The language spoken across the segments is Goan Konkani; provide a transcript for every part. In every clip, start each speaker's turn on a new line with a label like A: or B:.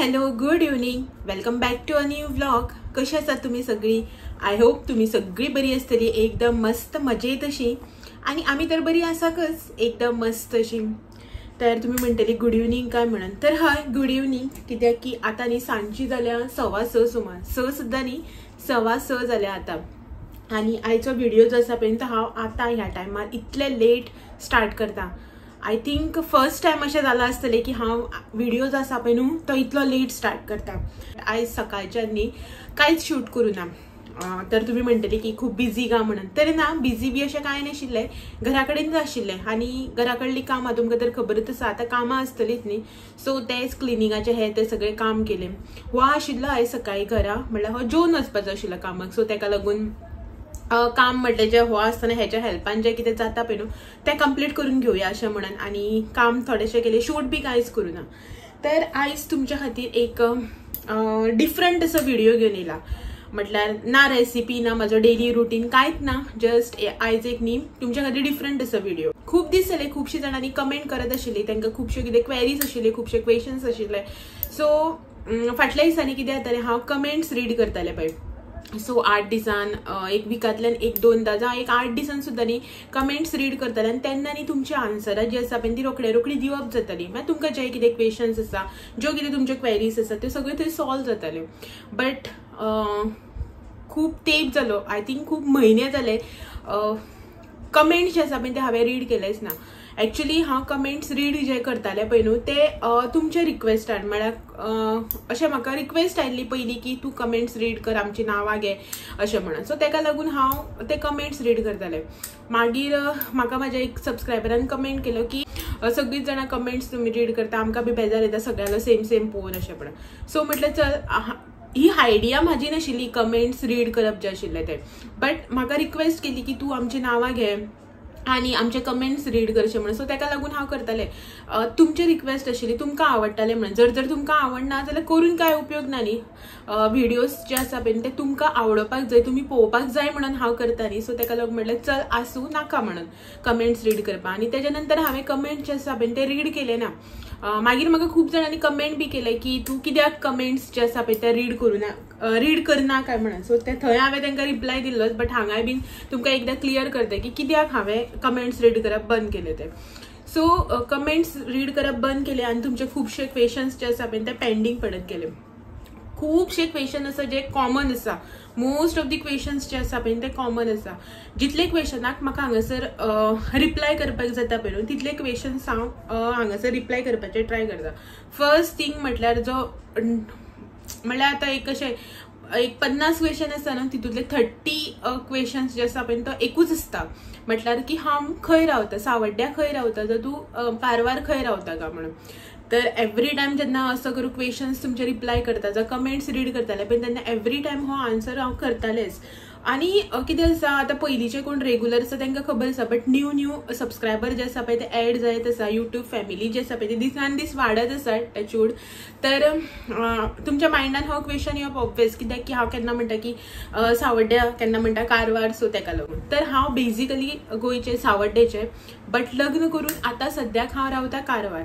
A: Hello, good evening, welcome back to a new vlog. कशी आसात तुम्ही सगळी? I hope तुम्ही सगळी बरी आसतली, एकदम मस्त मजेत अशी. आणि आम्ही तर बरी आसाकच, एकदम मस्त अशी. तर तुम्ही म्हणटली गुड इवनिंग काय म्हणून, तर हय गुड इवनिंग. कित्याक की आतां न्ही सांजची जाल्या 6:15 सुमार, 6 सुद्दां न्ही 6:15 जाल्या आतां. आनी आयचो व्हिडिओ जो आसा पळय तो हांव आतां ह्या टायमार इतले लेट स्टार्ट करता. I think first time अशें जालां आसतलें की हांव व्हिडिओ जो आसा पळय न्हू तो इतलो लेट स्टार्ट करता. आयज सकाळच्यान न्ही कांयच शूट करूं ना. तर तुमी म्हणटली की खूब बिजी का म्हणून, तर ना बिजी बी अशें कांय नाशिल्लें, घरा कडेनच आशिल्लें. आनी घरा कडलीं कामां तुमकां तर खबरच आसा, आतां कामां आसतलीच न्ही, सो तेंच क्लिनिंगाचें हें तें सगळें काम केलें. हो आशिल्लो आयज सकाळीं घरा, म्हणल्यार हो जेवन वचपाचो आशिल्लो कामाक, सो तेका लागून काम म्हटलें जें हो आसतना हेच्या हेल्पान जें कितें जाता पळय न्हू तें कंप्लीट करून घेवया अशें म्हणून, आनी काम थोडेशें केलें, शूट बी कांयच करूं ना. तर आयज तुमच्या खातीर एक डिफरंट असो व्हिडिओ घेवन येयला. म्हटल्यार ना रेसिपी ना म्हजो डेली रुटीन कांयच ना, जस्ट आयज एक न्ही तुमच्या खातीर डिफरंट असो व्हिडिओ. खूब दीस जाले खुबशीं जाणांनी कमेंट करत आशिल्ली, तांकां खुबश्यो कितें क्वेरीज आशिल्ली, खुबशे क्वेशन्स आशिल्ले. सो फाटल्या दिसांनी कितें जातालें, हांव कमेंट्स रीड करतालें पळय. सो 8 दिसान एक विकांतल्यान 1-2दा जावं एक 8 दिसान सुद्दां न्ही कमेंट्स रीड करताले, आनी तेन्ना न्ही तुमची आन्सरां जी आसा पळय ती रोखडे रोखडी दिवप जाताली. मागीर तुमकां जे कितें क्वेशन्स आसा, ज्यो कितें तुमच्यो क्वेरीज आसा त्यो सगळ्यो थंय सॉल्व जाताल्यो. बट खूब तेंप जालो, I think खूब म्हयने जाले कमेंट्स जे आसा पळय ते हांवें रीड केलेच ना. एक्चुली हांव कमेंट्स रीड जे करतालें पळय न्हू ते तुमच्या रिक्वेस्टान, म्हळ्यार अशें म्हाका रिक्वेस्ट आयिल्ली पयलीं की तूं कमेंट्स रीड कर, आमची नांवां घे अशें म्हणून. सो तेका लागून हांव ते कमेंट्स रीड करतालें. मागीर म्हाका म्हाज्या एक सबस्क्रायबरान कमेंट केलो की सगळींच जाणां कमेंट्स तुमी रीड करता, आमकां बी बेजार येता सगळ्यांलो सेम सेम पळोवन अशें म्हणून. सो म्हटलें चल, ही आयडिया म्हाजी नाशिल्ली कमेंट्स रीड करप जें आशिल्लें तें, बट म्हाका रिक्वेस्ट केली की तूं आमची नांवां घे आनी आमचे कमेंट्स रीड करचे म्हणून. सो तेका लागून हांव करतालें. तुमचे रिक्वेस्ट आशिल्ली, तुमकां आवडटालें म्हणून. जर जर तुमकां आवडना जाल्यार करून कांय उपयोग ना न्ही. व्हिडियोज जे आसा पळय ते तुमकां आवडपाक जाय, तुमी पळोवपाक जाय म्हणून हांव करता न्ही. सो तेका लागून म्हटलें चल आसूं नाका म्हणून कमेंट्स रीड करपाक. आनी तेज्या नंतर हांवें कमेंट्स जे आसा पळय ते रीड केले ना. मागीर म्हाका खूब जाणांनी कमेंट बी केले की तूं कित्याक कमेंट्स जे आसा पळय ते रीड करूं ना, रीड करना काय म्हणून. सो ते थंय हांवें तांकां रिप्लाय दिल्लोच, बट हांगाय बीन तुमकां एकदां क्लियर करता की कित्याक हांवें कमेंट्स रीड करप बंद केले ते. सो कमेंट्स रीड करप बंद केले आनी तुमचे खुबशे क्वेशन्स जे आसा पळय ते पेंडींग पडत गेले. खुबशे क्वेशन आसा जे कॉमन आसा, मोस्ट ऑफ the questions जे आसा पळय ते कॉमन आसा. जितले क्वेशनाक म्हाका हांगासर रिप्लाय करपाक जाता पळय न्हू तितले क्वेशन्स हांव हांगासर रिप्लाय करपाचें ट्राय करता. फर्स्ट थींग म्हटल्यार जो म्हळ्यार आतां एक अशें एक 50 क्वेशन आसता न्हू तितूंतले 30 क्वेशन्स जे आसा पळय तो एकूच आसता, म्हटल्यार की हांव खंय रावता, सावड्ड्या खंय रावता, जावं तूं कारवार खंय रावता का म्हणून. तर एवरी टायम जेन्ना असो करून क्वेशन्स तुमचे रिप्लाय करता जावं कमेंट्स रीड करताले पळय तेन्ना एवरी टायम हो आन्सर हांव करतालेंच. आनी कितें आसा, आतां पयलींचे कोण रेगुलर आसा तांकां खबर आसा, बट न्यू न्यू सबस्क्रायबर जे आसा पळय ते एड जायत आसा, युट्यूब फॅमिली जी आसा पळय ती दिसान दीस वाडत आसा टचवूड. तर तुमच्या मायंडान हो क्वेशन येवप ऑब्वियस, कित्याक की हांव केन्ना म्हणटा की सावड्ड्या, केन्ना म्हणटा कारवार, सो तेका लागून. तर हांव बेजिकली गोंयचें, सावड्डेचें, बट लग्न करून आतां सद्याक हांव रावता कारवार.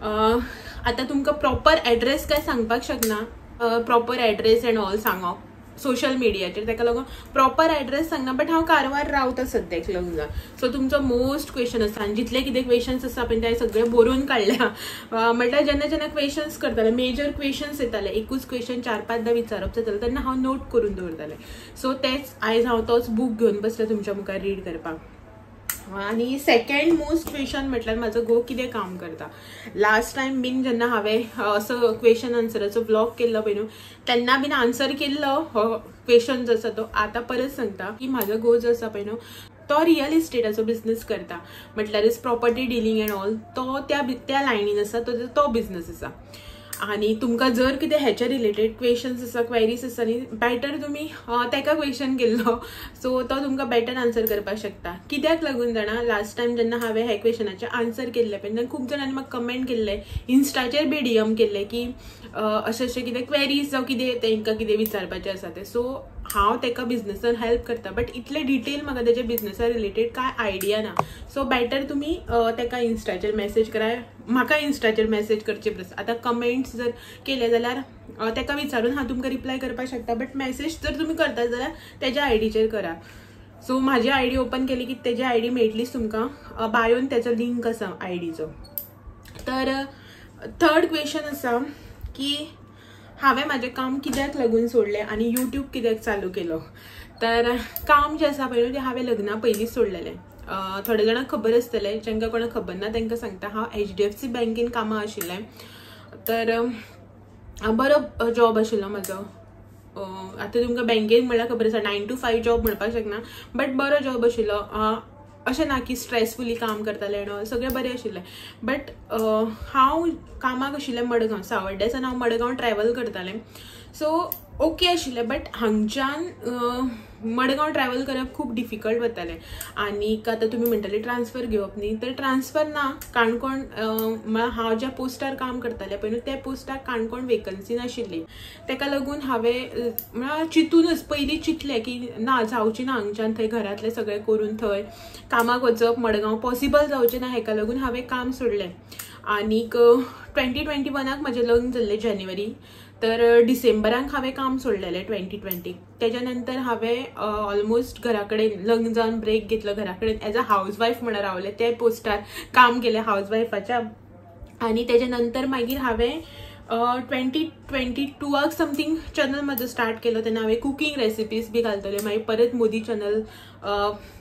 A: आतां तुमकां प्रॉपर एड्रेस काय सांगपाक शकना, प्रॉपर एड्रेस एंड ऑल सांगप सोशल मिडियाचेर, ताका लागून प्रॉपर एड्रेस सांगना, बट हांव कारवार रावता सद्याक लग्न जावन. सो तुमचो मोस्ट क्वेशन आसा आनी जितले कितें क्वेशन्स आसा पळय ते सगळे बरोवन काडल्या. म्हटल्यार जेन्ना जेन्ना क्वेशन्स करताले, मेजर क्वेशन्स येताले, एकूच क्वेशन 4-5दा विचारप जातालें तेन्ना हांव नोट करून दवरतालें. सो तेच आयज हांव तोच बूक घेवन बसलें तुमच्या मुखार रीड करपाक. आनी सेकंड मोस्ट क्वेशन म्हटल्यार म्हाजो घोव कितें काम करता. लास्ट टायम बीन जेन्ना हांवें असो क्वेशन आन्सराचो व्लॉग केल्लो पळय न्हू तेन्ना बीन आन्सर केल्लो हो क्वेशन जो आसा तो. आतां परत सांगता की म्हाजो घोव जो आसा पळय न्हू तो रियल इस्टेटाचो बिजनस करता, म्हटल्यार प्रॉपर्टी डिलींग एंड ऑल, तो त्या लायनीन आसा, तो बिजनस आसा. आनी तुमकां जर कितें हेच्या रिलेटेड क्वेशन्स आसा, क्वेरीज आसा न्ही, बेटर तुमी तेका क्वेशन केल्लो, सो तो तुमकां बेटर आन्सर करपाक शकता. कित्याक लागून जाणा, लास्ट टायम जेन्ना हांवें हे क्वेशनाचें आन्सर केल्लें पळय तेन्ना खूब जाणांनी म्हाका कमेंट केल्ले, इन्स्टाचेर बी DM केल्ले की अशें अशें कितें क्वेरीज जावं कितें तांकां कितें विचारपाचें आसा तें. सो हांव ताका बिजनसान हेल्प करता बट इतले डिटेल म्हाका तेजे बिजनसा रिलेटेड कांय आयडिया ना. सो बेटर तुमी ताका इन्स्टाचेर मॅसेज कराय, म्हाका इन्स्टाचेर मॅसेज करचे परस आतां कमेंट्स जर केले जाल्यार ताका विचारून हांव तुमकां रिप्लाय करपाक शकता, बट मॅसेज जर तुमी करता जाल्यार तेज्या आयडीचेर करा. सो म्हाजी आयडी ओपन केली की तेजी आयडी मेळटलीच तुमकां, बायोन तेचो लिंक आसा आयडीचो. तर थर्ड क्वेश्चन आसा की हांवें म्हाजें काम कित्याक लागून सोडलें आनी यूट्यूब कित्याक चालू केलो. तर काम जें आसा पळय तें हांवें लग्ना पयलींच सोडलेलें. थोडे जाणांक खबर आसतलें, जांकां कोणाक खबर ना तांकां सांगता, हांव HDFC बँकेन कामां आशिल्लें. तर बरो जॉब आशिल्लो म्हाजो. आतां तुमकां बँकेन म्हणल्यार खबर आसा 9 to 5 job म्हणपाक शकना, बट बरो जॉब आशिल्लो. अशें ना की स्ट्रेसफुली काम करतालें एंड सगळें बरें आशिल्लें. बट हांव कामाक आशिल्लें मडगांव, सावर्ड्यासान हांव मडगांव ट्रॅवल करतालें. सो ओके आशिल्लें, बट हांगच्यान मडगांव ट्रॅवल करप खूब डिफिकल्ट वतालें. आनीक आतां तुमी म्हणटाले ट्रान्सफर घेवप न्ही, तर ट्रान्सफर ना. काणकोण म्हळ्यार हांव ज्या पोस्टार काम करतालें पळय न्हू त्या पोस्टार काणकोण वेकन्सी नाशिल्ली. ताका लागून हांवें म्हळ्यार चिंतूनच पयलीं चिंतलें की ना जावची ना हांगच्यान थंय घरांतलें सगळें करून थंय कामाक वचप मडगांव पॉसिबल जावचें ना, हेका लागून हांवें काम सोडलें. आनीक 2021 म्हाजें लग्न जाल्लें जानेवारी, तर डिसेंबराक हांवें काम सोडलेलें 2020. तेज्या नंतर हांवें ऑलमोस्ट घरा कडेन लग्न जावन ब्रेक घेतलो, घरा कडेन एज अ हावजवायफ म्हणून रावलें, ते पोस्टार काम केलें हावजवायफाच्या. आनी तेज्या नंतर मागीर हांवें 2022 समथींग चॅनल म्हजो स्टार्ट केलो. तेन्ना हांवें कुकींग रेसिपीज बी घालतल्यो. मागीर परत मोदी चॅनल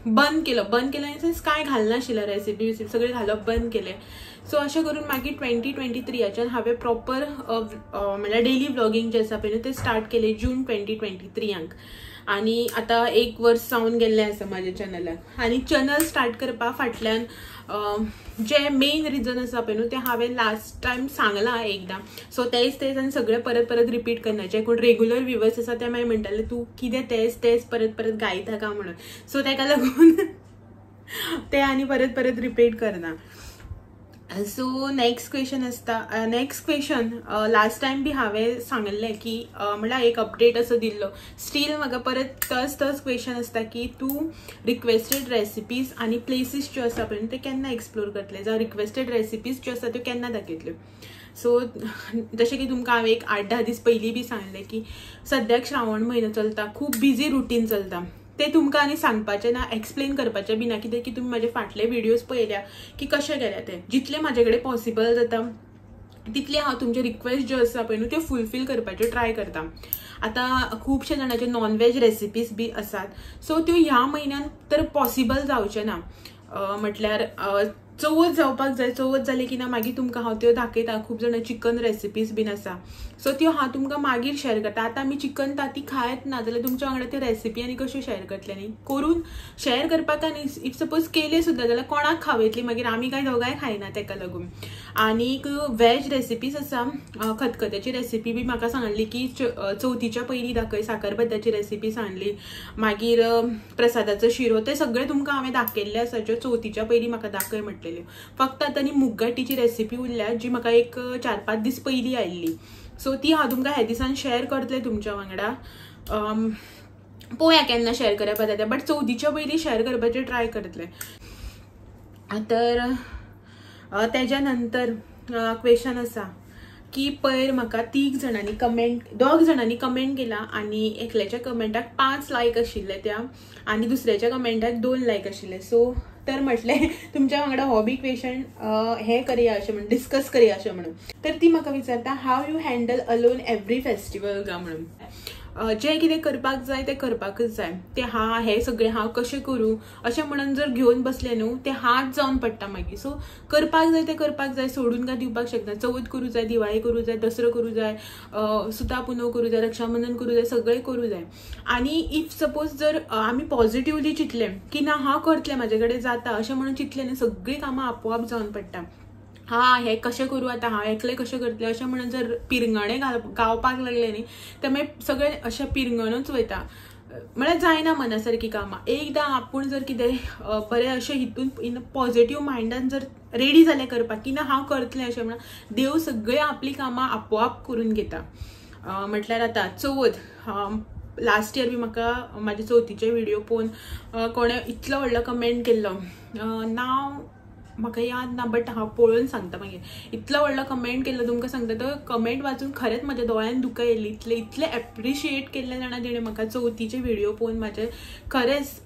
A: बंद केलो. बंद केलो इन सेन्स कांय घालनाशिल्लें, रेसिपी सगळें घालप बंद केलें. सो अशें करून मागीर 2023 हांवें प्रॉपर म्हणल्यार डेली व्लॉगींग जें आसा पळय न्हू तें स्टार्ट केलें जून 2023. आनी आतां 1 वर्स जावन गेल्लें आसा म्हाज्या चॅनलाक. आनी चॅनल स्टार्ट करपा फाटल्यान जे मेन रिजन आसा पळय न्हू तें हांवें लास्ट टायम सांगलां एकदां. सो तेच तेच आनी सगळें परत परत रिपीट करना. जे कोण रेगुलर व्युवर्स आसा ते मागीर म्हणटाले तूं कितें तेच तेच परत परत गायता काय म्हणून. सो ताका लागून तें आनी परत परत रिपीट करना. सो नेक्स्ट क्वेश्चन आसता, नेक्स्ट क्वेश्चन लास्ट टायम बी हांवें सांगिल्लें की म्हणल्यार एक अपडेट असो दिल्लो, स्टील म्हाका परत तस तस क्वेश्चन आसता की तूं रिक्वेस्टेड रेसिपीज आनी प्लेसीस ज्यो आसा पळय ते केन्ना एक्सप्लोर करतले, जावं रिक्वेस्टेड रेसिपीज ज्यो आसा त्यो केन्ना दाखयतल्यो. सो जशें की तुमकां हांवें एक 8-10 दीस पयलीं बी सांगलें की सद्याक श्रावण म्हयनो चलता, खूब बिजी रुटीन चलता, ते तुमकां आनी सांगपाचें ना, एक्सप्लेन करपाचें बी ना, कित्याक की तुमी म्हाजे फाटले व्हिडियोज पळयल्या की कशें गेल्या ते. जितलें म्हाजे कडेन पॉसिबल जाता तितलें हांव तुमचे रिक्वेस्ट ज्यो आसा पळय न्हू त्यो फुलफील करपाच्यो ट्राय करता. आतां खुबशे जाणाचे नॉन वेज रेसिपीज बी आसात, सो त्यो ह्या म्हयन्यान तर पॉसिबल जावचें ना. म्हटल्यार चवथ जावपाक जाय, चवथ जाली की ना मागीर तुमकां हांव त्यो दाखयता. खूब जाणां चिकन रेसिपीज बीन आसा, सो त्यो हांव तुमकां मागीर शेअर करता. आतां आमी चिकन ताती खायत ना जाल्यार तुमच्या वांगडा त्यो रेसिपी आनी कश्यो शेअर करतले न्ही, करून शेअर करपाक आनी if suppose केले सुद्दां जाल्यार कोणाक खावयतली मागीर, आमी कांय दोगांय खायना ताका लागून. आनीक वेज रेसिपीज आसा, खतखत्याची रेसिपी बी म्हाका सांगली की चवथीच्या पयलीं दाखय, साकरभाताची रेसिपी सांगली, मागीर प्रसादाचो शिरो, ते सगळे तुमकां हांवें दाखयल्ले आसा ज्यो चवथीच्या पयलीं म्हाका दाखय म्हटलें. फक्त आतां न्ही मुगगाठीची रेसिपी उरल्या जी म्हाका एक 4-5 दीस पयलीं आयिल्ली, सो ती हांव तुमकां ह्या दिसान शेअर करतलें तुमच्या वांगडा. पळोवया केन्ना शेअर करप जाता, बट चवथीच्या पयलीं शेअर करपाचें ट्राय करतलें. तर तेज्या नंतर क्वेश्चन आसा की पयर म्हाका 3 जाणांनी कमेंट, 2 जाणांनी कमेंट केला आनी एकल्याच्या कमेंटाक 5 लायक आशिल्ले त्या आनी दुसऱ्याच्या कमेंटाक 2 लायक आशिल्ले. सो तर म्हटलें तुमच्या वांगडा हो बी क्वेश्चन हे करया अशें म्हणून, डिस्कस करया अशें म्हणून. तर ती म्हाका विचारता how you handle alone every festival गा म्हणून. जें कितें करपाक जाय तें करपाकच जाय, तें हा हें सगळें हांव कशें करूं अशें म्हणून जर घेवन बसलें न्हू तें हात जावन पडटा मागीर. सो करपाक जाय तें करपाक जाय, सोडून काय दिवपाक शकना. चवथ करूं जाय, दिवाळी करूं जाय, दसरो करूं जाय, सुता पुनव करूं जाय, रक्षाबंधन करूं जाय, सगळें करूं जाय. आनी if suppose जर आमी पॉझिटिवली चिंतलें की ना हांव करतलें, म्हाजे कडेन जाता अशें म्हणून चिंतलें न्हू, सगळीं कामां आपोआप जावन पडटा. हा हें कशें करूं आतां, हांव एकलें कशें करतलें अशें म्हणून जर पिरंगणे गावपाक लागलें न्ही तर मागीर सगळें अशें पिरंगणूच वयता, म्हळ्यार जायना मना सारकी कामां. एकदां आपूण जर कितें बरें अशें हितून इन पॉझिटिव्ह मायंडान जर रेडी जालें करपाक की ना हांव करतलें अशें म्हणून, देव सगळें आपलीं कामां आपोआप करून घेता. म्हटल्यार आतां चवथ लास्ट इयर बी म्हाका म्हाजे चवथीचे व्हिडिओ पळोवन कोणें इतलो व्हडलो कमेंट केल्लो, नांव म्हाका याद ना बट हांव पळोवन सांगता मागीर, इतलो व्हडलो कमेंट केल्लो तुमकां सांगता, तो कमेंट वाचून खरेंच म्हज्या दोळ्यान दुकां येयली. इतले इतले एप्रिशिएट केल्ले जाणा तेणें म्हाका चवथीचे व्हिडिओ पळोवन म्हाजे खरेंच.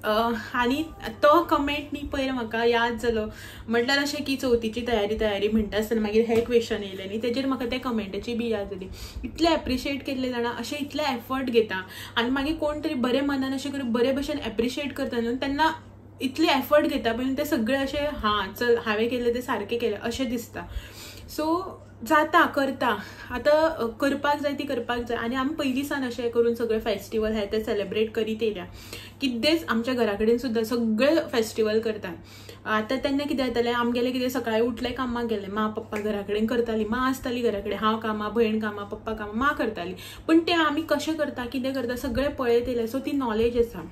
A: आनी तो कमेंट न्ही पयर म्हाका याद जालो, म्हटल्यार अशें की चवथीची तयारी तयारी म्हणटा आसतना मागीर हे क्वेश्चन येयलें न्ही, तेजेर म्हाका त्या कमेंटाची बी याद जाली. इतले एप्रिशिएट केल्ले जाणा, अशें इतले एफर्ट घेता आनी मागीर कोण तरी बरे मनान अशें करून बरे भशेन एप्रिशिएट करता न्हू, तेन्ना इतले एफर्ट घेता पण ते सगळे अशें हां चल हांवें केल्लें तें सारकें केलें अशें दिसता. सो जाता करता, आतां करपाक जाय ती करपाक जाय. आनी आमी पयलीं सावन अशें करून सगळे फेस्टिवल हे ते सेलेब्रेट करीत येयल्या, कितेंच आमच्या घरा कडेन सुद्दां सगळे फेस्टिवल करतात. आतां तेन्ना कितें जातालें आमगेलें, कितें सकाळीं उठलें कामाक गेलें, मा पप्पा घरा कडेन करताली, मां आसताली घरा कडेन, हांव कामां, भयण कामां, पप्पा कामां, मां करताली. पूण तें आमी कशें करता कितें करता सगळें पळयत येयलें, सो ती नॉलेज आसा.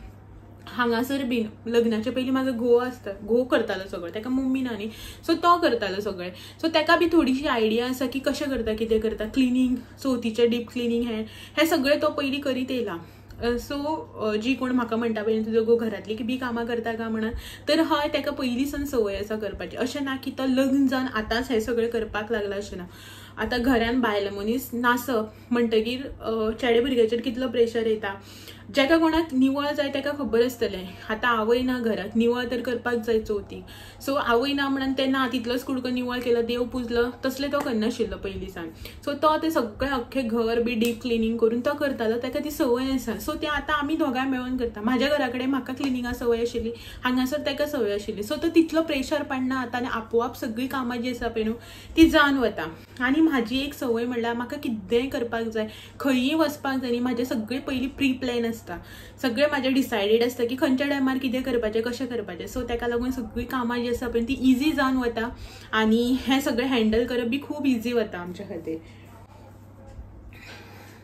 A: हांगासर बीन लग्नाच्या पयलीं म्हाजो घोव आसता, घोव करतालो सगळें, ताका मम्मी ना न्ही, सो तो करतालो सगळें. सो ताका बी थोडीशी आयडिया आसा की कशें करता कितें करता, क्लिनींग चवथीचें डीप क्लिनींग हें हें सगळें तो पयलीं करीत येयला. सो जी कोण म्हाका म्हणटा पळय तुजो घोव घरांतली बी कामां करता काय म्हणून, तर हय ताका पयलीं सावन संवय आसा करपाची. अशें ना की तो लग्न जावन आतांच हें सगळें करपाक लागला अशें ना. आतां घरान बायल मनीस नासप म्हणटगीर चेडे भुरग्याचेर कितलो प्रेशर येता, जेका कोणाक निवळ जाय ताका खबर आसतलें. आतां आवय ना घरात, निवळ तर करपाक जाय चवथीक, सो आवय ना म्हणून तें ना तितलोच कुडको निवळ केलो, देव पुजलो, तसलें तो करनाशिल्लो पयलीं सावन. सो तो तें सगळें अख्खें घर बी डीप क्लिनींग करून तो करतालो, ताका ती संवय आसा. सो तें आतां आमी दोगांय मेळून करता. म्हाज्या घरा कडेन म्हाका क्लिनिंगा संवय आशिल्ली, हांगासर ताका संवय आशिल्ली, सो तो तितलो प्रेशर पडना आतां आनी आपोआप सगळीं कामां जीं आसा पळय न्हू ती जावन वता. आनी म्हाजी एक संवय म्हणल्यार म्हाका कितेंय करपाक जाय, खंयी वचपाक जाय न्ही, म्हाजें सगळें पयलीं प्री प्लॅन आसता, सगळें म्हाजें डिसायडेड आसता की खंयच्या टायमार कितें करपाचें कशें करपाचें. सो ताका लागून सगळीं कामां जीं आसा पळय ती इजी जावन वता आनी हें सगळें हँडल करप बी खूब इजी वता आमच्या खातीर.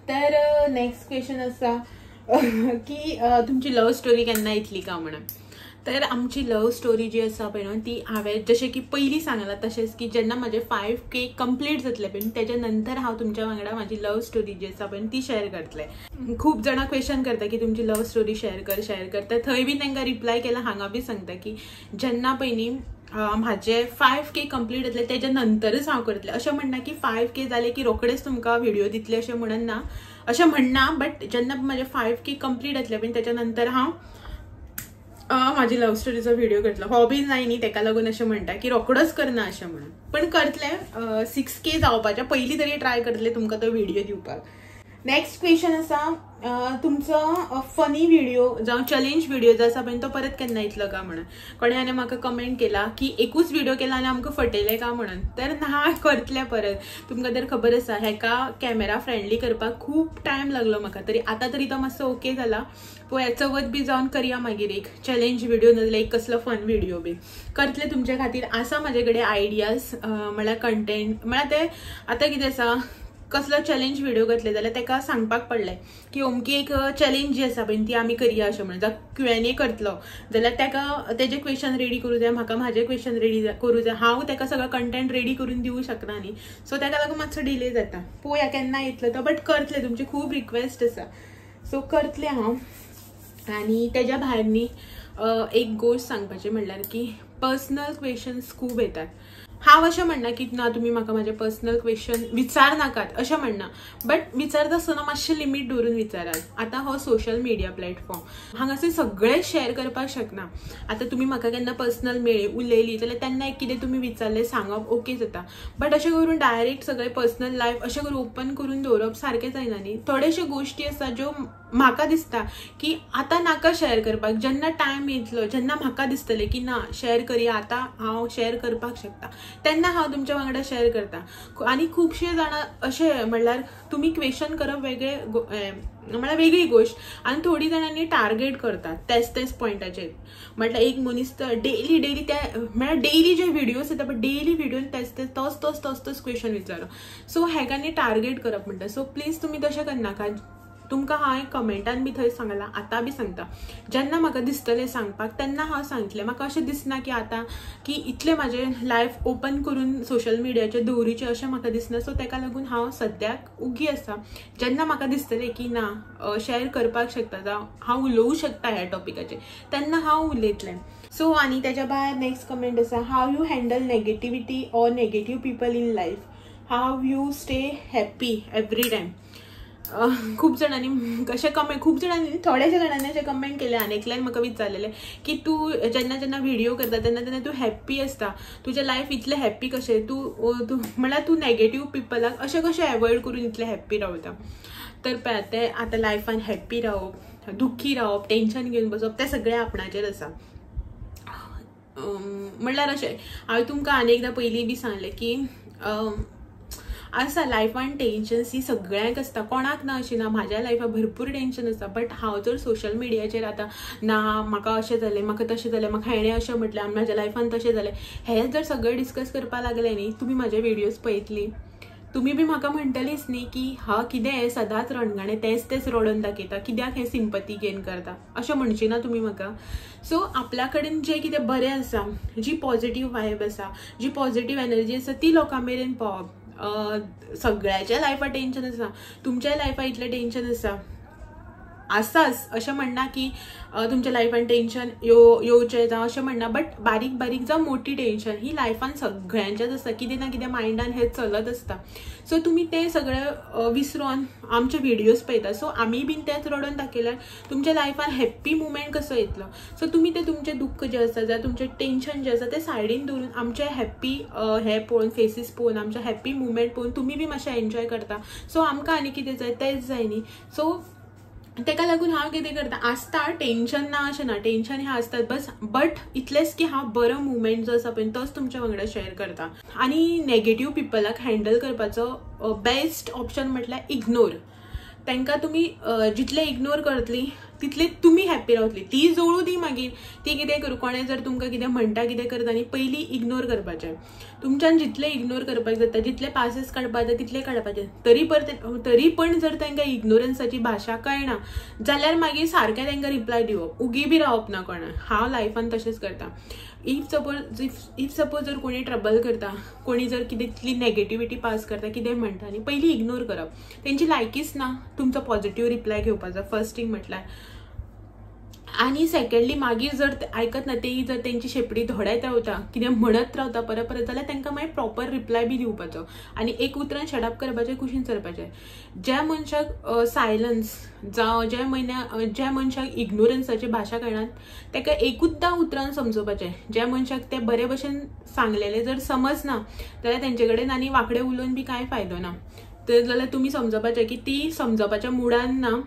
A: तर नेक्स्ट क्वेश्चन आसा की तुमची लव स्टोरी केन्ना येतली काय म्हणून. तर आमची लव स्टोरी जी आसा पळय न्हू ती हांवें जशें की पयलीं सांगलां तशेंच की जेन्ना म्हाजें 5K complete जातलें पळय तेज्या नंतर हांव तुमच्या वांगडा म्हाजी लव स्टोरी जी आसा पळय ती शेअर करतलें. खूब जाणां क्वेश्चन करता की तुमची लव स्टोरी शेअर कर शेअर करता, थंय बी तांकां रिप्लाय केला. हांगा बी सांगता की जेन्ना पळय न्ही म्हाजे 5K complete जातले तेज्या नंतरच हांव करतलें. अशें म्हणना की 5K जालें की रोखडेच तुमकां व्हिडिओ दितले अशें म्हणून ना, अशें म्हणना, बट जेन्ना म्हाजें 5K complete जातलें पळय तेज्या नंतर हांव म्हाजी लव स्टोरीचो व्हिडिओ करतलो. हो बी जाय न्ही तेका लागून अशें म्हणटा की रोखडोच करना अशें म्हणून, पण करतलें. 6K जावपाच्या पयलीं तरी ट्राय करतलें तुमकां तो व्हिडिओ दिवपाक. नेक्स्ट क्वेश्चन आसा तुमचो फनी व्हिडिओ जावं चॅलेंज व्हिडिओ जो आसा पळय तो परत केन्ना येतलो काय म्हणून. कोणें हांवें म्हाका कमेंट केला की एकूच व्हिडिओ केला आनी आमकां फटयलें काय म्हणून, तर ना करतलें परत. तुमकां तर खबर आसा हेका कॅमेरा फ्रेंडली करपाक खूब टायम लागलो म्हाका, तरी आतां तरी तो मातसो ओके जाला. पळोवया चवथ बी जावन करया मागीर एक चॅलेंज व्हिडिओ, नाजाल्यार एक कसलो फन व्हिडिओ बी करतले तुमच्या खातीर. आसा म्हाजे कडेन आयडियाज म्हळ्यार कंटेंट, म्हळ्यार ते आतां कितें आसा कसलो चॅलेंज व्हिडिओ घातले जाल्यार ताका सांगपाक पडलें की अमकी एक चॅलेंज जी आसा पळय ती आमी करया अशें म्हणून. जावं क्यू एन ए करतलो जाल्यार ताका तेजे क्वेश्चन रेडी करूं जाय, म्हाका म्हाजे क्वेश्चन रेडी करूं जाय, हांव ताका सगळो कंटेंट रेडी करून दिवं शकना न्ही, सो ताका लागून मातसो डिले जाता. पळोवया केन्ना येतलो तो, बट करतले, तुमची खूब रिक्वेस्ट आसा सो करतले हांव. आनी तेज्या भायर न्ही एक गोश्ट सांगपाची म्हणल्यार की पर्सनल क्वेश्चन्स खूब येतात. हांव अशें म्हणना की ना तुमी म्हाका म्हाजे पर्सनल क्वेश्चन विचारनाकात अशें म्हणना, बट विचारता आसतना मातशें लिमीट दवरून विचारात. आतां हो सोशल मिडिया प्लॅटफॉर्म, हांगासर सगळें शेअर करपाक शकना. आतां तुमी म्हाका केन्ना पर्सनल मेळ्ळी उलयली जाल्यार तेन्ना एक कितें तुमी विचारलें सांगप ओके जाता, बट अशें करून डायरेक्ट सगळें पर्सनल लायफ अशें करून ओपन करून दवरप सारकें जायना न्ही. थोडेश्यो गोश्टी आसा ज्यो म्हाका दिसता की आतां नाका शेअर करपाक, जेन्ना टायम येतलो जेन्ना म्हाका दिसतलें की ना शेअर करया, आतां हांव शेअर करपाक शकता, तेन्ना हांव तुमच्या वांगडा शेअर करता. आनी खुबशे जाणां अशें म्हणल्यार तुमी क्वेश्चन करप वेगळें म्हळ्यार वेगळी गोश्ट, आनी थोडीं जाणांनी टार्गेट करतात तेच तेच पॉयंटाचेर. म्हटल्यार एक मनीस तर डेली डेली त्या म्हळ्यार डेली जे व्हिडियोज येता पण डेली व्हिडियोन तेच तेच तोच तोच तोच तोच क्वेश्चन विचारप, सो हेका न्ही टार्गेट करप म्हणटा. सो प्लीज तुमी तशें करनाका. तुमकां हांवें कमेंटान बी थंय सांगलां, आतां बी सांगता, जेन्ना म्हाका दिसतलें सांगपाक तेन्ना हांव सांगतलें. म्हाका अशें दिसना की आतां की इतलें म्हाजें लायफ ओपन करून सोशल मिडियाचेर दवरूचें अशें म्हाका दिसना. सो तेका लागून हांव सद्याक उगी आसा. जेन्ना म्हाका दिसतलें की ना शेअर करपाक शकता जावं हांव उलोवंक शकता ह्या टॉपिकाचेर तेन्ना हांव उलयतलें. सो आनी तेज्या भायर नेक्स्ट कमेंट आसा, how you handle negativity or negative people in life, how you stay happy every time. खूब जाणांनी अशें कमेंट, खूब जाणांनी थोड्याशा जाणांनी अशें कमेंट केलें आनी एकल्यान म्हाका विचारलेलें की तूं जेन्ना जेन्ना व्हिडियो करता तेन्ना तेन्ना तूं हॅप्पी आसता, तुजें लायफ इतलें हॅप्पी कशें, तूं तूं म्हणल्यार तूं नेगेटीव पिपलाक अशें कशें एवॉयड करून इतलें हॅप्पी रावता. तर पळय तें आतां लायफान हॅप्पी रावप, दुख्खी रावप, टेंशन घेवन बसप तें सगळें आपणाचेर आसा. म्हणल्यार अशें हांवें तुमकां आनी एकदां पयलीं बी सांगलें की आसा लायफान टेंशन्स ही सगळ्यांक आसता, कोणाक ना अशें ना. म्हाज्या लायफान भरपूर टेंशन आसता, बट हांव जर सोशल मिडियाचेर आतां ना म्हाका अशें जालें, म्हाका तशें जालें, म्हाका हेणें अशें म्हटलें आनी म्हाज्या लायफान तशें जालें, हें जर सगळें डिस्कस करपाक लागलें न्ही, तुमी म्हाजे व्हिडियोज पळयतली, तुमी बी म्हाका म्हणटलीच न्ही की हा कितें हें सदांच रणगाणें तेंच तेंच रडोन दाखयता, कित्याक हें सिंपती गेन करता अशें म्हणची ना तुमी म्हाका. सो आपल्या कडेन जें कितें बरें आसा, जी पॉझिटीव वायब आसा, जी पॉझिटीव एनर्जी आसा ती लोकां मेरेन पावप. सगळ्याच्या लायफाक टेंशन आसा, तुमच्याय लायफाक इतलें टेंशन आसा आसाच अशें म्हणना की तुमच्या लायफान टेंशन येवचें जावं अशें म्हणना, बट बारीक बारीक जावं मोटी टेंशन ही लायफान सगळ्यांच्याच आसता, कितें ना कितें मायंडान हें चलत आसता. सो तुमी तें सगळें विसरोन आमचे व्हिडियोज पळयता, सो आमी बीन तेंच रडोन दाखयल्यार तुमच्या लायफान हॅप्पी मुमेंट कसो येतलो. सो तुमी तें तुमचें दुख्ख जें आसा जावं तुमचें टेंशन जें आसा तें सायडीन दवरून आमचें हॅप्पी हें पळोवन, फेसीस पळोवन, आमचें हॅप्पी मुमेंट पळोवन तुमी बी मातशें एन्जॉय करता. सो आमकां आनी कितें जाय तेंच जाय न्ही. सो तेका लागून हांव कितें करता, आसता टेंशन ना अशें ना, टेंशन हें आसतात बस, बट इतलेंच की हांव बरो मुवमेंट जो आसा पळय तोच तुमच्या वांगडा शेअर करता. आनी नेगेटीव पिपलाक हँडल करपाचो बेस्ट ऑप्शन म्हटल्यार इग्नोर. तांकां तुमी जितले इग्नोर करतली तितले तुमी हॅप्पी रावतली. ती जोडू दी मागीर ती कितें करूं, कोणें जर तुमकां कितें म्हणटा कितें करता न्ही, पयलीं इग्नोर करपाचें. तुमच्यान जितलें इग्नोर करपाक जाता, जितले पासेस काडपाक जाता तितले काडपाचे. तरी पण जर तांकां इग्नोरन्साची भाशा कळना जाल्यार मागीर सारकें तांकां रिप्लाय दिवप, उगी बी रावप ना कोणाक. हांव लायफान तशेंच करता. If suppose जर कोणी ट्रबल करता, कोणी जर कितें तितली नेगेटिविटी पास करता, कितें म्हणटा न्ही, पयलीं इग्नोर करप, तेंची लायकीच ना तुमचो पॉझिटीव रिप्लाय घेवपाचो फर्स्ट थिंग म्हटल्यार. आनी सेकंडली मागीर जर आयकत ना, तें जर तेंची शेपडी धोडयत रावता, कितें म्हणत रावता परत परत, जाल्यार तांकां मागीर प्रॉपर रिप्लाय बी दिवपाचो आनी एक उतरान शटअप करपाचें, कुशीन सरपाचें. ज्या मनशाक सायलन्स जावं ज्या मनशाक इग्नोरन्साची भाशा कळना ताका एकूचदां उतरान समजोवपाचें. ज्या मनशाक तें बरे भशेन सांगलेलें जर समजना जाल्यार तेंचे कडेन आनी वांकडे उलोवन बी कांय फायदो ना. तर जाल्यार तुमी समजोवपाचें की ती समजोवपाच्या मुडान ना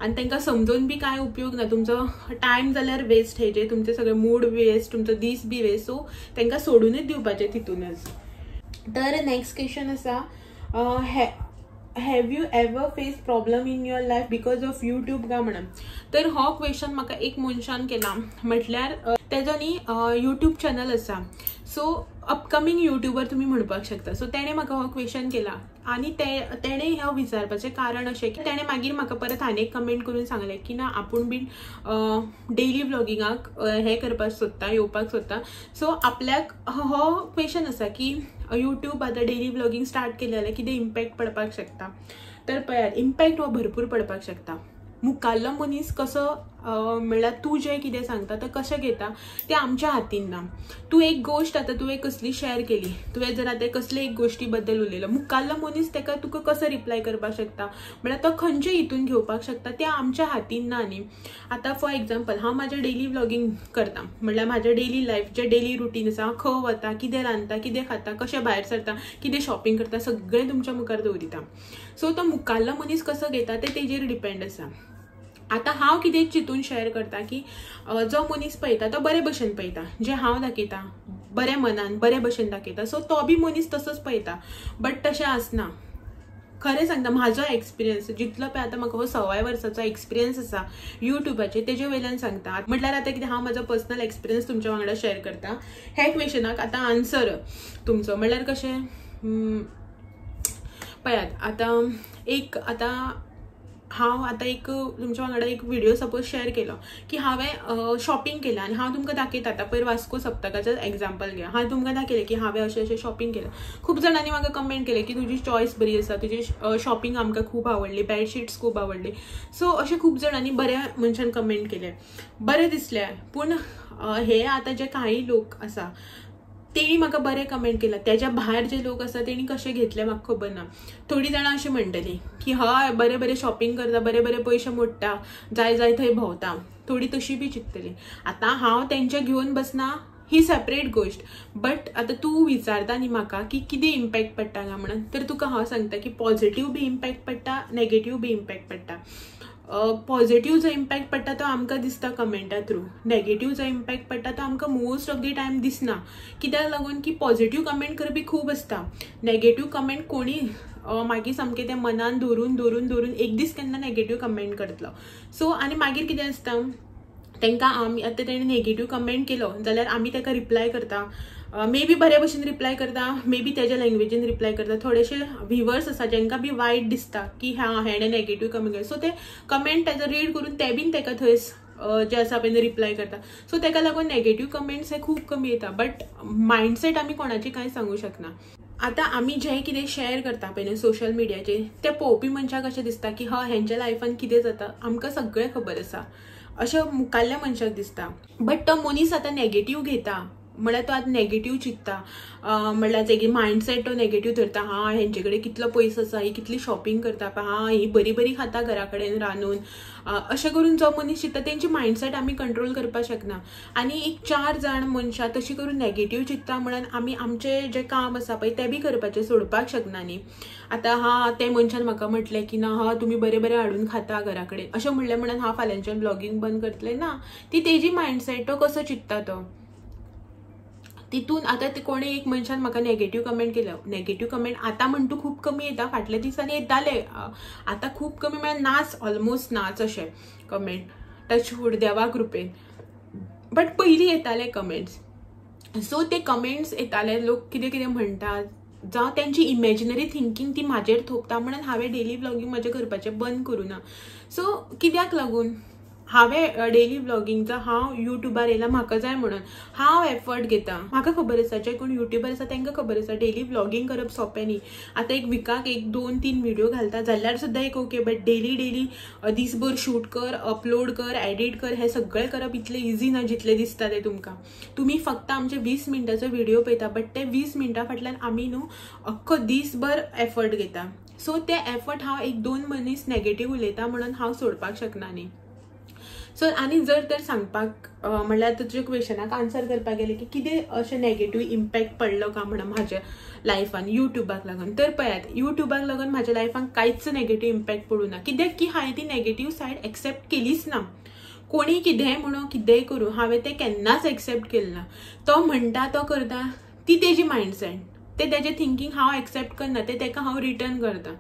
A: आनी तांकां समजून बी कांय उपयोग ना, तुमचो टायम जाल्यार वेस्ट, हेजे तुमचे सगळे मूड वेस्ट, तुमचो दीस बी वेस्ट. सो तांकां सोडूनच दिवपाचें तितूनच. तर नेक्स्ट क्वेश्चन आसा, have you ever face problem in your life because of YouTube काय म्हणून. तर हो क्वेश्चन म्हाका एक मनशान केला, म्हटल्यार तेजो न्ही यूट्यूब चॅनल आसा, सो अपकमींग यूट्यूबर तुमी म्हणपाक शकता. सो तेणें म्हाका हो क्वेश्चन केला आनी तेणें हें विचारपाचें कारण अशें की तेणें मागीर म्हाका परत आनी एक कमेंट करून सांगलें की ना आपूण बीन डेली व्लॉगिंगाक हें करपाक सोदता, येवपाक सोदता. सो आपल्याक हो क्वेश्चन आसा की यूट्यूब आतां डेली व्लॉगिंग स्टार्ट केलें जाल्यार कितें इम्पॅक्ट पडपाक शकता. तर पळयात, इम्पॅक्ट हो भरपूर पडपाक शकता. मुखाल्लो मनीस कसो म्हणल्यार तूं जें कितें सांगता तें कशें घेता तें आमच्या हातीन ना. तूं एक गोश्ट आतां तुवें कसली शेअर केली, तुवें जर आतां कसले एक गोश्टी बद्दल उलयलो, मुखाल्लो मनीस ताका तुका कसो रिप्लाय करपाक शकता, म्हणल्यार तो खंयचे हितून घेवपाक शकता तें आमच्या हातीन ना न्ही. आतां फॉर एग्जाम्पल हांव म्हाजें डेली व्लॉगींग करता, म्हणल्यार म्हाजें डेली लायफ जें डेली रुटीन आसा, हांव खंय वता, कितें रांदता, कितें खाता, कशें भायर सरता, कितें शॉपिंग करता, सगळें तुमच्या मुखार दवरिता. सो तो मुखाल्लो मनीस कसो घेता तें तेजेर डिपेंड आसा. आतां हांव कितें चिंतून शेअर करता की जो मनीस पळयता तो बरे भशेन पळयता, जें हांव दाखयता बऱ्या मनान बरे भशेन दाखयता, सो तो बी मनीस तसोच पळयता. बट तशें आसना. खरें सांगता, म्हाजो एक्सपिरियन्स जितलो पळय आतां म्हाका हो 1.25 वर्साचो एक्सपिरियन्स आसा यूट्यूबाचेर, तेजे वयल्यान सांगता. म्हटल्यार आतां कितें हांव म्हाजो पर्सनल एक्सपिरियन्स तुमच्या वांगडा शेअर करता. हे क्वेश्चनाक आतां आन्सर तुमचो म्हळ्यार कशें पळयात, आतां एक आतां हांव आतां एक तुमच्या वांगडा एक व्हिडिओ सपोज शेअर केलो की हांवें शॉपिंग केलां आनी हांव तुमकां दाखयता. आतां पयर वास्को सप्तकाचें एग्जाम्पल घे, हांवें तुमकां दाखयलें की हांवें अशें अशें शॉपिंग केलां. खूब जाणांनी म्हाका कमेंट केलें की तुजी चॉयस बरी आसा, तुजी शॉपिंग आमकां खूब आवडली, बेडशीट्स खूब आवडली. सो अशें खूब जाणांनी बऱ्या मनशान कमेंट केलें, बरें दिसलें. पूण हे आतां जे कांय लोक आसा तेणी म्हाका बरें कमेंट केलां, तेज्या भायर जे लोक आसा तेणी कशें घेतलें म्हाका खबर ना. थोडीं जाणां अशें म्हणटलीं की हय बरें बरें शॉपिंग करता, बरें बरें पयशे मोडटा, जाय जाय थंय भोंवता, थोडीं तशी बी चिंततलीं. आतां हांव तेंचे घेवन बसना ही सेपरेट गोश्ट, बट आतां तूं विचारता न्ही म्हाका की कितें इम्पॅक्ट पडटा काय म्हणून, तर तुका हांव सांगता की पॉझिटीव बी इम्पॅक्ट पडटा, नेगेटीव बी इम्पॅक्ट पडटा. पॉझिटीव जो इम्पॅक्ट पडटा तो आमकां दिसता कमेंटा थ्रू, नेगेटीव जो इम्पॅक्ट पडटा तो आमकां मोस्ट ऑफ the time दिसना. कित्याक लागून की पॉझिटीव कमेंट करपी खूब आसता, नेगेटीव कमेंट कोणी मागीर सामकें तें मनान धरून धरून धरून एक दीस केन्ना नेगेटीव कमेंट करतलो. सो आनी मागीर कितें आसता, तांकां आमी आतां तेणें नेगेटीव कमेंट केलो जाल्यार आमी ताका रिप्लाय करता, मे बी बरे भशेन रिप्लाय करता, मे बी तेज्या लँग्वेजीन रिप्लाय करता. थोडेशे व्हिवर्स आसा जेंकां बी वायट दिसता की हा हेणें नेगेटीव कमेंट केलें, सो ते कमेंट तेजो रीड करून ते बीन तेका थंय जे आसा पळय रिप्लाय करता. सो तेका लागून नेगेटीव कमेंट्स हे खूब कमी येता, बट मायंडसेट आमी कोणाची कांय सांगू शकना. आतां आमी जें कितें शेअर करता पळय न्हू सोशल मिडियाचेर, तें पळोवपी मनशाक अशें दिसता की हय हेंच्या लायफान कितें जाता आमकां सगळें खबर आसा अशें मुखाल्ल्या मनशाक दिसता. बट तो मनीस आतां नेगेटीव घेता, म्हळ्यार तो आतां नेगेटीव चिंत्ता, म्हळ्यार तेगे मायंडसेट तो नेगेटीव धरता, हा हेंचे कडेन कितलो पयसो आसा, ही कितली शॉपिंग करता, हा ही बरी बरी खाता घरा कडेन रांदून, अशें करून जो मनीस चिंत्ता तेंची मायंडसेट आमी कंट्रोल करपाक शकना. आनी एक 4 जाण मनशां तशी करून नेगेटीव चिंत्ता म्हणून आमी आमचें जें काम आसा पळय तें बी करपाचें सोडपाक शकना न्ही. आतां हा ते मनशान म्हाका म्हटलें की ना हा तुमी बरें बरें हाडून खाता घरा कडेन अशें म्हणलें म्हणून हांव फाल्यांच्यान ब्लॉगींग बंद करतलें ना, ती तेजी मायंडसेट तो कसो चिंत्ता तो तितून. आतां कोणें एक मनशान म्हाका नेगेटीव कमेंट केलो, नेगेटीव कमेंट आतां म्हण तूं खूब कमी येता, फाटल्या दिसांनी येताले, आतां खूब कमी म्हळ्यार नाच, ऑलमोस्ट नाच अशें कमेंट, टचवूड देवा कृपेन, बट पयलीं येताले कमेंट्स. सो ते कमेंट्स येताले, लोक कितें कितें म्हणटात, जावं तेंची इमेजिनरी थिंकींग ती म्हाजेर थोपता म्हणून हांवें डेली ब्लॉगींग म्हाजें करपाचें बंद करूं ना. सो कित्याक लागून हांवें डेली ब्लॉगींग, जावं हांव युट्यूबार येयलां म्हाका जाय म्हणून हांव एफर्ट घेता, म्हाका खबर आसा जे कोण युट्यूबर आसा तांकां खबर आसा डेली ब्लॉगींग करप सोंपें न्ही. आतां एक विकाक 1 2 3 व्हिडिओ घालता जाल्यार सुद्दां एक ओके, बट डेली डेली दीसभर शूट कर, अपलोड कर, एडिट कर, हें सगळें करप इतलें इजी ना जितलें दिसता तें तुमकां. तुमी फक्त आमचे 20 मिनटाचो व्हिडिओ पळयता, बट ते 20 मिनटां फाटल्यान आमी न्हू अख्खो दीसभर एफर्ट घेता. सो ते एफर्ट हांव 1 2 मनीस नेगेटीव उलयता म्हणून हांव सोडपाक शकना न्ही. सो आनी जर तर सांगपाक म्हणल्यार तुज्या क्वेशनाक आन्सर करपाक गेलें की कितें अशें नेगेटीव इम्पॅक्ट पडलो काय म्हणून म्हाज्या लायफान युट्यूबाक लागून, तर पळयात युट्यूबाक लागून म्हाज्या लायफान कांयच नेगेटीव इम्पॅक्ट पडूं ना, कित्याक की हांवें ती नेगेटीव सायड एक्सेप्ट केलीच ना. कोणी कितेंय म्हणूं कितेंय करूं हांवें तें केन्नाच एक्सेप्ट केलें ना. तो म्हणटा तो करता ती तेजी मायंडसेट, तें तेजें थिंकींग हांव एक्सेप्ट करना, तें तेका हांव रिटर्न करता.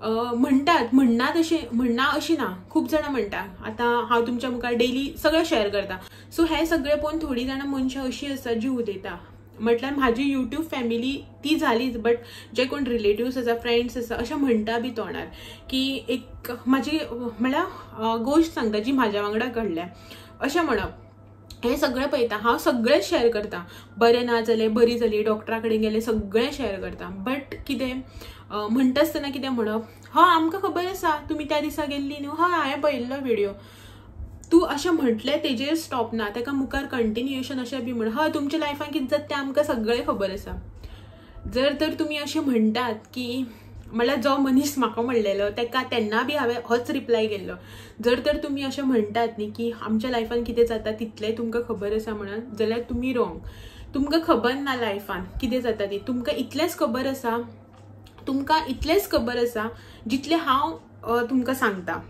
A: म्हणटात म्हणना तशें म्हणना अशें ना, खूब जाणां म्हणटा आतां हांव तुमच्या मुखार डेली सगळें शेअर करता. सो हें सगळें पळोवन थोडीं जाणां मनशां अशीं आसा जी उलयता, म्हटल्यार म्हाजी युट्यूब फॅमिली ती जालीच, बट जे कोण रिलेटिव्स आसा फ्रेंड्स आसा अशें म्हणटा बी तोंडार की एक म्हाजी म्हळ्यार गोश्ट सांगता जी म्हाज्या वांगडा घडल्या अशें म्हणप. हें सगळें पळयता हांव, सगळें शेअर करता, बरें ना जालें बरी जाली डॉक्टरा कडेन गेलें सगळें शेअर करता, बट कितें म्हणटा आसतना कितें म्हणप, हय आमकां खबर आसा तुमी त्या दिसा गेल्ली न्हू, हय हांवें पळयल्लो व्हिडिओ, तूं अशें म्हटलें तेजेर स्टॉप ना, ताका मुखार कंटिन्युएशन अशें बी म्हण, हय तुमच्या लायफान कितें जाता तें आमकां सगळें खबर आसा. जर तर तुमी अशें म्हणटात की म्हळ्यार जो मनीस म्हाका म्हणलेलो तेका तेन्ना बी हांवें होच रिप्लाय केल्लो, जर तर तुमी अशें म्हणटात न्ही की आमच्या लायफान कितें जाता तितलें तुमकां खबर आसा म्हणून, जाल्यार तुमी रोंग. तुमकां खबर ना लायफान कितें जाता ती, तुमकां इतलेंच खबर आसा, तुमकां इतलेंच खबर आसा जितलें हांव तुमकां सांगता.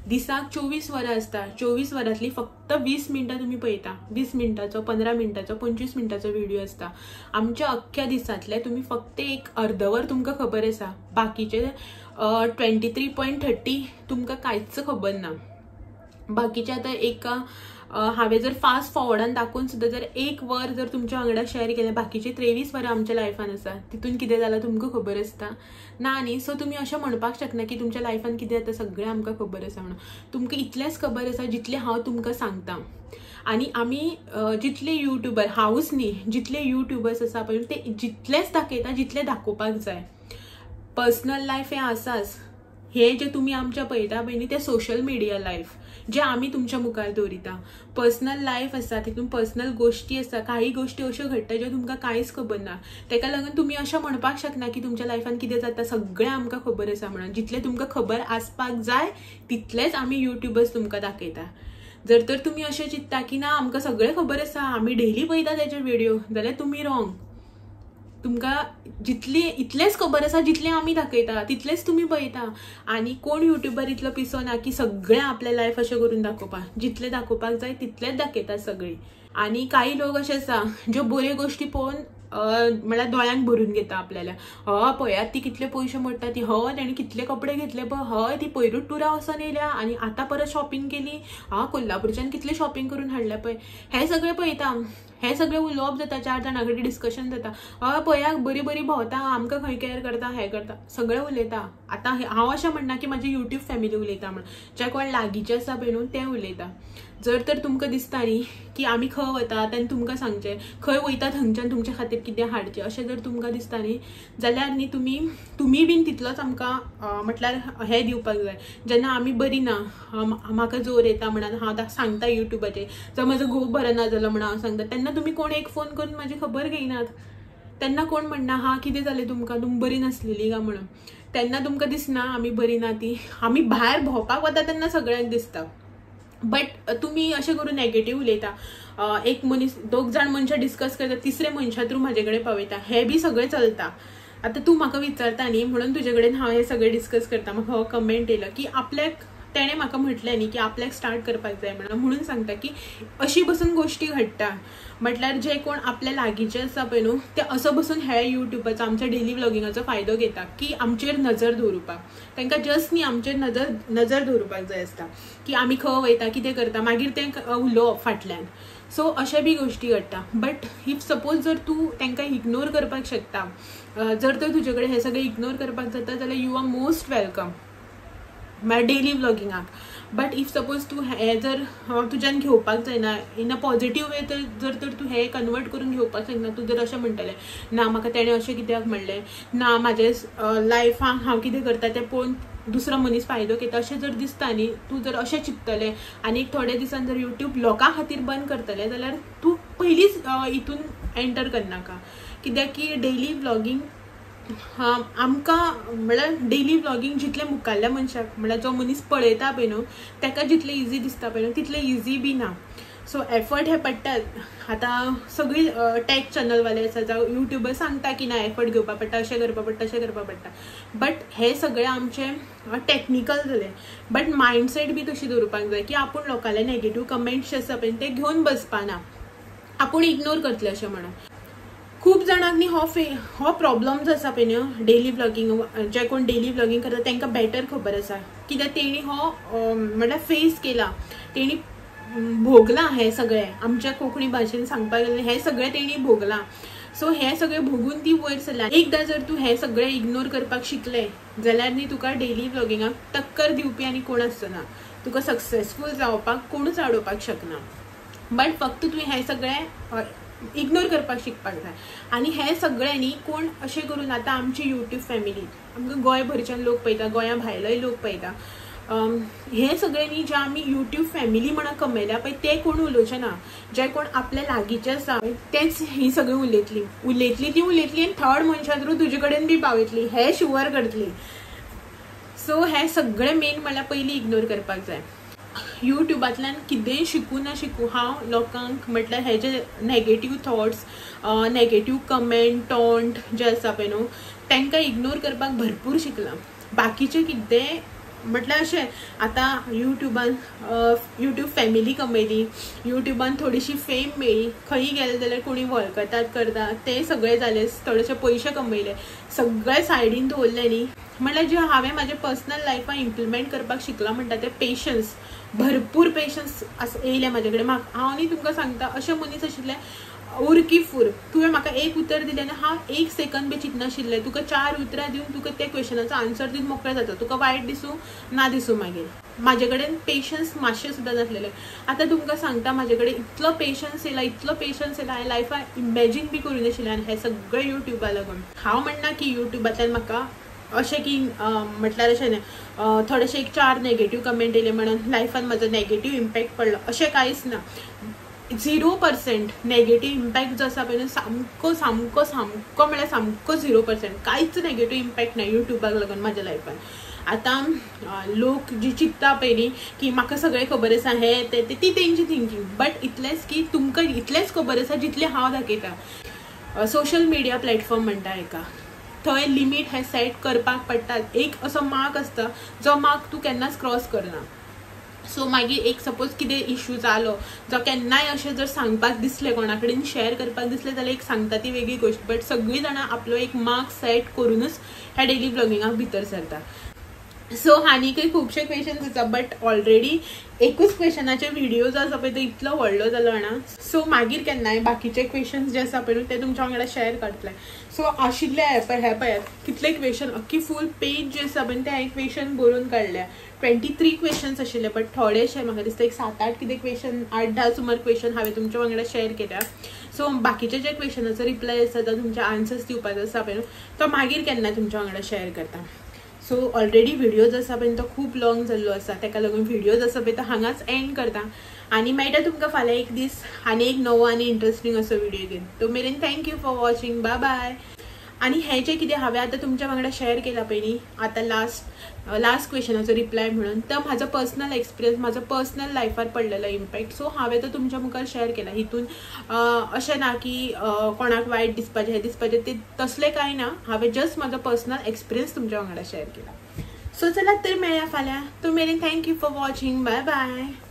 A: दिसाक 24 वरां आसता, 24 वरांतली फक्त 20 मिनटां तुमी पळयता, 20 मिनटाचो 15 मिनटाचो 25 मिनटाचो व्हिडिओ आसता. आमच्या अख्ख्या दिसांतले तुमी फक्त एक अर्द वर तुमकां खबर आसा, बाकीचे 23.30 तुमकां कांयच खबर ना. बाकीचे आतां एका हांवें जर फास्ट फॉवर्डान दाखोवन सुद्दां जर एक वर जर तुमच्या वांगडा शेअर केलें, बाकीचे 23 वरां आमच्या लायफान आसा, तितून कितें जालां तुमकां खबर आसता ना न्ही. सो तुमी अशें म्हणपाक शकना की तुमच्या लायफान कितें जाता सगळें आमकां खबर आसा म्हणून. तुमकां इतलेंच खबर आसा जितलें हांव तुमकां सांगता. आनी आमी जितले युट्यूबर, हांवूच न्ही, जितले युट्यूबर्स आसा पळय ते जितलेच दाखयता जितले दाखोवपाक जाय. पर्सनल लायफ हें आसाच, हे जे तुमी आमच्या पळयता पळय न्ही ते सोशल मिडिया लायफ जे आमी तुमच्या मुखार दवरिता. पर्सनल लायफ आसा, तितून पर्सनल गोश्टी आसा, काही गोश्टी अश्यो घडटा ज्यो तुमकां कांयच खबर ना. तेका लागून तुमी अशें म्हणपाक शकना की तुमच्या लायफान कितें जाता सगळें आमकां खबर आसा म्हणून. जितलें तुमकां खबर आसपाक जाय तितलेंच आमी युट्यूबर्स तुमकां दाखयता. जर तर तुमी अशें चिंत्ता की ना आमकां सगळें खबर आसा, आमी डेली पळयता तेजे व्हिडियो, जाल्यार तुमी रॉंग. तुमकां जितली इतलेंच खबर आसा जितलें आमी दाखयता तितलेंच तुमी पळयता. आनी कोण युट्यूबर इतलो पिसो ना की सगळें आपलें लायफ अशें करून दाखोवपाक, जितलें दाखोवपाक जाय तितलेंच दाखयता सगळीं. आनी कांय लोक अशे आसा ज्यो बऱ्यो गोश्टी पळोवन म्हळ्यार दोळ्यांक भरून घेता आपल्याला. हय पळयात ती कितले पयशे मोडटा ती, हय तेणी कितले कपडे घेतले पळय, हय ती पयरूच टुरा वचोन येयल्या आनी आतां परत शॉपिंग केली, हा कोल्हापूरच्यान कितले शॉपिंग करून हाडल्या पळय. हें सगळें पळयता, हें सगळें उलोवप जाता, 4 जाणां कडेन डिस्कशन जाता, हय पळया बरी बरी भोंवता, आमकां खंय कॅर करता, हें करता, सगळें उलयता. आतां हांव अशें म्हणना की म्हाजी युट्यूब फॅमिली उलयता म्हण, जे कोण लागींचे आसा पळय न्हू ते उलयता. जर तर तुमकां दिसता न्ही की आमी खंय वता तेन्ना तुमकां सांगचें, खंय वयता थंयच्यान तुमच्या खातीर कितें हाडचें अशें जर तुमकां दिसता न्ही जाल्यार न्ही तुमी बीन तितलोच आमकां म्हटल्यार हें दिवपाक जाय. जेन्ना आमी बरी ना, म्हाका जोर येता म्हणून हांव सांगता युट्यूबाचेर, जावं म्हजो घोव बरो ना जालो म्हणून हांव सांगता, तेन्ना तुमी कोण एक फोन करून म्हाजी खबर घेयनात. तेन्ना कोण म्हणना हा कितें जालें तुमकां, तुमी बरी नासलेली काय म्हणून. तेन्ना तुमकां दिसना आमी बरी ना ती. आमी भायर भोंवपाक वता तेन्ना सगळ्यांक दिसता. बट तुमी अशें करून नेगेटीव उलयता, एक मनीस 2 जाण मनशां डिस्कस करता, तिसरे मनशा थ्रू म्हाजे कडेन पावयता, हें बी सगळें चलता. आतां तूं म्हाका विचारता न्ही म्हणून तुजे कडेन हांव हें सगळें डिस्कस करता. म्हाका हो कमेंट येयलो की आपल्याक तेणें म्हाका म्हटलें न्ही की आपल्याक स्टार्ट करपाक जाय म्हणून सांगता की अशी बसून गोश्टी घडटा. म्हटल्यार जे कोण आपल्या लागींचे आसा पळय न्हू ते असो बसून हे युट्यूबाचो आमच्या डेली व्लॉगिंगाचो फायदो घेता की आमचेर नजर दवरुपाक. तांकां जस्ट न्ही आमचेर नजर दवरुपाक जाय आसता की आमी खंय वयता कितें करता, मागीर तें उलोवप फाटल्यान. सो अशें बी गोश्टी घडटा. बट if suppose जर तूं तांकां इग्नोर करपाक शकता, जर तर तुजे कडेन हें सगळें इग्नोर करपाक जाता जाल्यार you are most welcome म्हळ्यार डेली व्लॉगिंगाक. बट if suppose तूं हें जर तुज्यान घेवपाक जायना इन अ पॉझिटीव वे, तर जर तर तूं हें कन्वर्ट करून घेवपाक शकना, तूं जर अशें म्हणटलें ना म्हाका तेणें अशें कित्याक म्हणलें, ना म्हाजे लायफाक हांव कितें करता तें पळोवन दुसरो मनीस फायदो घेता अशें जर दिसता न्ही, तूं जर अशें चिंततलें आनी थोडे दिसान जर युट्यूब लोकां खातीर बंद करतलें जाल्यार तूं पयलींच हितून एंटर करनाका. कित्याक की डेली व्लॉगिंग आमकां म्हळ्यार डेली व्लॉगिंग जितलें मुखाल्ल्या मनशाक म्हळ्यार जो मनीस पळयता पळय न्हू ताका जितलें इजी दिसता पळय न्हू तितलें इजी बी ना. सो एफर्ट हे पडटात. आतां सगळीं टॅक चॅनलवाले आसा जावं युट्यूबर सांगता की ना एफर्ट घेवपाक पडटा, अशें करपाक पडटा, अशें करपाक पडटा. बट हे सगळें आमचें टॅक्निकल जालें. बट मायंडसेट बी तशी दवरुपाक जाय की आपूण लोकांले नेगेटीव कमेंट्स जे आसा पळय ते घेवन बसपाना, आपूण इग्नोर करतले अशें म्हणून. खूब जाणांक न्ही हो प्रॉब्लम जो आसा पळय न्हू डेली व्लॉगिंग, जे कोण डेली व्लॉगिंग करता तांकां बेटर खबर आसा कित्याक तेणी हो म्हळ्यार फेस केला, तेणी भोगलां हें सगळें. आमच्या कोंकणी भाशेन सांगपाक गेल्यार हें सगळें तेणी भोगलां. सो हें सगळें भोगून ती वयर सरल्या. एकदां जर तूं हें सगळें इग्नोर करपाक शिकलें जाल्यार न्ही तुका डेली व्लॉगिंगाक टक्कर दिवपी आनी कोण आसना, तुका सक्सेसफूल जावपाक कोणूच आडोवपाक शकना. बट फक्त तुवें हें सगळें इग्नोर करपाक शिकपाक जाय. आनी हें सगळें न्ही कोण अशें करून आतां आमची युट्यूब फॅमिली आमकां गोंयभरच्यान लोक पळयता, गोंया भायलोय लोक पळयता, हें सगळें न्ही जे आमी युट्यूब फॅमिली म्हणून कमयल्या पळय ते कोण उलोवचे ना, जे कोण आपल्या लागींचे आसा तेच ही सगळीं उलयतली, उलयतली ती उलयतली आनी थर्ड मनशा थ्रू तुजे कडेन बी पावयतली, हें शुवर करतली. सो हें सगळें मेन म्हणल्यार पयलीं इग्नोर करपाक जाय. युट्यूबांतल्यान कितेंय शिकूं ना शिकूं, हांव लोकांक म्हटल्यार हे जे negative thoughts, negative comment, taunt जे आसा पळय न्हू तांकां इग्नोर करपाक भरपूर शिकलां. बाकीचें कितेंय म्हटल्यार अशें आतां युट्यूबान युट्यूब फॅमिली कमयली, युट्यूबान थोडीशी फेम मेळ्ळी, खंय गेले जाल्यार कोणी वळखतात करता, ते सगळें जालें, थोडेशे पयशे कमयले, सगळें सायडीन दवरलें न्ही. म्हटल्यार जें हांवें म्हाजें पर्सनल लायफान इम्प्लिमेंट करपाक शिकलां म्हणटा तें पेशन्स. भरपूर पेशन्स येयले म्हाजे कडेन. म्हाका हांव न्ही तुमकां सांगता अशें मनीस आशिल्लें उरकी फूर, तुवें म्हाका एक उतर दिलें आनी हांव एक सेकंड बी चिंतनाशिल्लें, तुका 4 उतरां दिवन तुका त्या क्वेशनाचो आन्सर दिवन मोकळें जाता, तुका वायट दिसूं ना दिसूं. मागीर म्हाजे कडेन पेशन्स मातशें सुद्दां नासलेलें. आतां तुमकां सांगता म्हाजे कडेन इतलो पेशन्स येयला, इतलो पेशन्स येयला, हांवें लायफान इमॅजीन बी करूं नाशिल्लें. आनी हें सगळें युट्यूबा लागून. हांव म्हणना की युट्यूबांतल्यान म्हाका अशें की म्हटल्यार अशें न्ही थोडेशे एक 4 नेगेटीव कमेंट येयले म्हणून लायफान म्हाजो नेगेटीव इम्पॅक्ट पडलो अशें कांयच ना. 0% नेगेटीव इम्पॅक्ट जो आसा पळय न्हू सामको सामको सामको म्हळ्यार सामको 0%, कांयच नेगेटीव इम्पॅक्ट ना युट्यूबाक लागून म्हाज्या लायफान. आतां लोक जी चिंत्ता पळय न्ही की म्हाका सगळें खबर आसा हें तें ती तेंची थिंकींग, बट इतलेंच की तुमकां इतलेंच खबर आसा जितलें हांव दाखयता. सोशल मिडिया प्लॅटफॉर्म म्हणटा हेका, थंय लिमीट हें सेट करपाक पडटा. एक असो मार्क आसता जो मार्क तूं केन्नाच क्रॉस करना. सो मागीर एक सपोज कितें इशू जालो जो केन्नाय अशें जर सांगपाक दिसलें कोणा कडेन शेअर करपाक दिसलें जाल्यार एक सांगता ती वेगळी गोश्ट, बट सगळीं जाणां आपलो एक मार्क सेट करूनच ह्या डेली व्लॉगिंगाक भितर सरता. सो आनीकय खुबशे क्वेशन्स आसा, बट ऑलरेडी एकूच क्वेशनाचे व्हिडियो जो आसा पळय तो इतलो व्हडलो जालो जाणा. सो मागीर केन्नाय बाकीचे क्वेशन्स जे आसा पळय ते तुमच्या वांगडा शेअर करतले. सो आशिल्ले हे पळय हे पळयात कितले क्वेशन, अख्खी फूल पेज जी आसा पळय ते हांवें क्वेशन बरोवन काडल्या. 23 क्वेशन्स आशिल्ले, बट थोडेशे म्हाका दिसता एक 7-8 कितें क्वेशन, 8-10 सुमार क्वेशन हांवें तुमच्या वांगडा शेअर केल्या. सो बाकीचे जे क्वेशनाचो रिप्लाय आसा तो तुमचे आन्सर्स दिवपाचो आसा पळय तो मागीर केन्नाय तुमच्या वांगडा शेअर करता. सो ऑलरेडी व्हिडियो जो आसा पळय तो खूब लॉंग जाल्लो आसा, ताका लागून व्हिडियो जो आसा पळय तो हांगाच एंड करता. आनी मेळटा तुमकां फाल्यां एक दीस आनी एक नवो आनी इंट्रस्टींग असो व्हिडियो घेवन. तो मेरेन thank you for watching, bye bye. आनी हें जें कितें हांवें आतां तुमच्या वांगडा शेअर केलां पळय न्ही आतां लास्ट क्वेशनाचो रिप्लाय म्हणून, तो म्हाजो पर्सनल एक्सपिरियन्स, म्हाजो पर्सनल लायफार पडलेलो इम्पॅक्ट. सो हांवें तो तुमच्या मुखार शेअर केला. हितून अशें ना की कोणाक वायट दिसपाचें हें दिसपाचें तें तसलें कांय ना, हांवें जस्ट म्हाजो पर्सनल एक्सपिरियन्स तुमच्या वांगडा शेअर केला. सो चलात तर मेळया फाल्यां, तो मेरेन thank you for watching, bye bye.